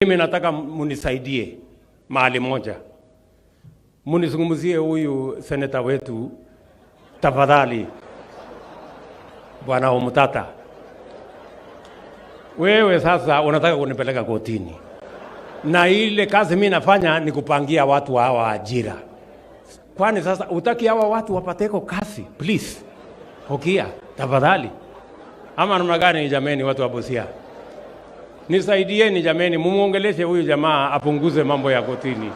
Mimi nataka munisaidie mahali moja, munizungumzie huyu seneta wetu tafadhali, Bwana Omutata. Wewe sasa unataka kunipeleka kotini, na ile kazi mimi nafanya ni kupangia watu hawa ajira. Kwani sasa utaki hawa watu wapateko kazi? Please, Hokia tafadhali, ama namna gani? Jameni, watu wa Busia, nisaidieni jameni, mumuongeleshe huyu jamaa apunguze mambo ya kotini.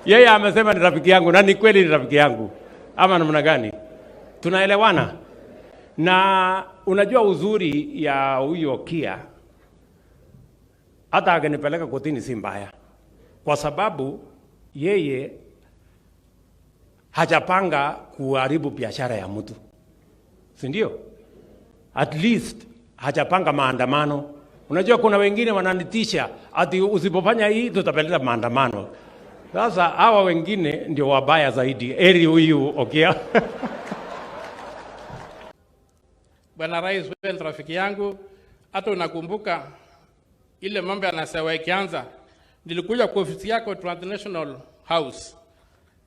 Yeye amesema ni rafiki yangu na ni kweli ni rafiki yangu, ama namna gani? Tunaelewana? Na unajua uzuri ya huyo Kia, hata akinipeleka kotini si mbaya, kwa sababu yeye hajapanga kuharibu biashara ya mtu, si ndio? At least hajapanga maandamano. Unajua kuna wengine wananitisha ati usipofanya hii tutapeleka maandamano. Sasa hawa wengine ndio wabaya zaidi. Eri huyu Okia. Bwana Rais, wewe ni rafiki yangu, hata unakumbuka ile mambo ya Nasewa ikianza, nilikuja kwa ofisi yako Transnational House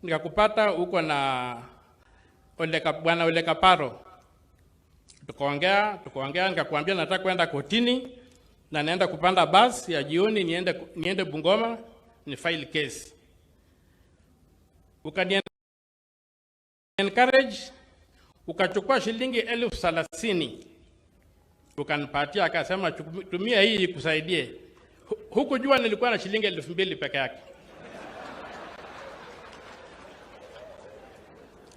nikakupata huko na Bwana Ole Kaparo, tukaongea, nikakwambia nataka kwenda kotini na naenda kupanda basi ya jioni niende Bungoma ni file case. Ukani encourage, ukachukua shilingi 30,000 ukanipatia, akasema tumia hii ikusaidie. Hukujua nilikuwa na shilingi 2,000 peke yake.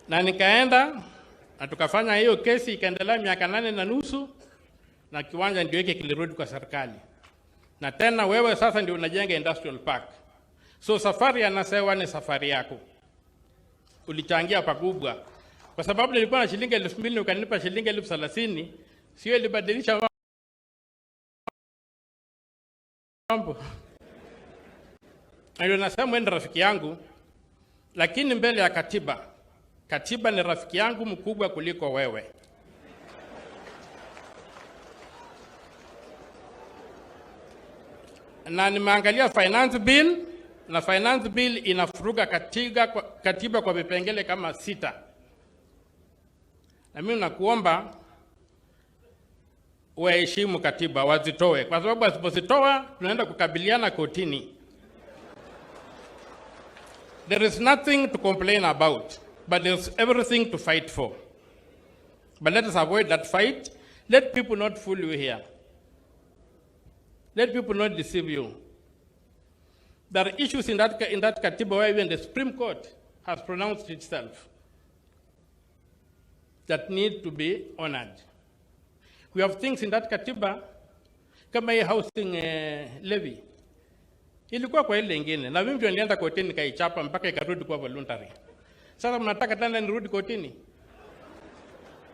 Na nikaenda na tukafanya hiyo kesi, ikaendelea miaka 8.5, na kiwanja ndio hiki kilirudi kwa serikali. Na tena wewe sasa ndio unajenga industrial park. So safari ya Nasewa ni safari yako. Ulichangia pakubwa. Kwa sababu nilikuwa na shilingi 2,000 ukanipa shilingi 30,000, sio ilibadilisha mambo. Ndio nasema wewe ni rafiki yangu, lakini mbele ya katiba, katiba ni rafiki yangu mkubwa kuliko wewe. Na nimeangalia finance bill, na finance bill inafuruga katiba kwa vipengele kama 6. Na mimi nakuomba waheshimu katiba, wazitoe, kwa sababu wasipozitoa tunaenda kukabiliana kotini. There is nothing to complain about, but there is everything to fight for. But let us avoid that fight. Let people not fool you here. Let people not deceive you. There are issues in that katiba where even the Supreme Court has pronounced itself that need to be honored. We have things in that katiba kama hii housing levy. Ilikuwa kwa ile nyingine, na mimi ndio nilienda kotini nikaichapa mpaka ikarudi kuwa voluntary. Sasa mnataka tena nirudi kotini?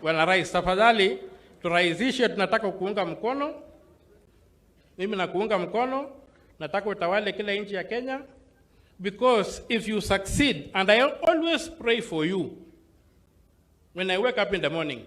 Bwana Rais, tafadhali turahisishe, tunataka kuunga mkono. Mimi nakuunga mkono, nataka utawale kila nchi ya Kenya, because if you succeed, and I always pray for you when I wake up in the morning,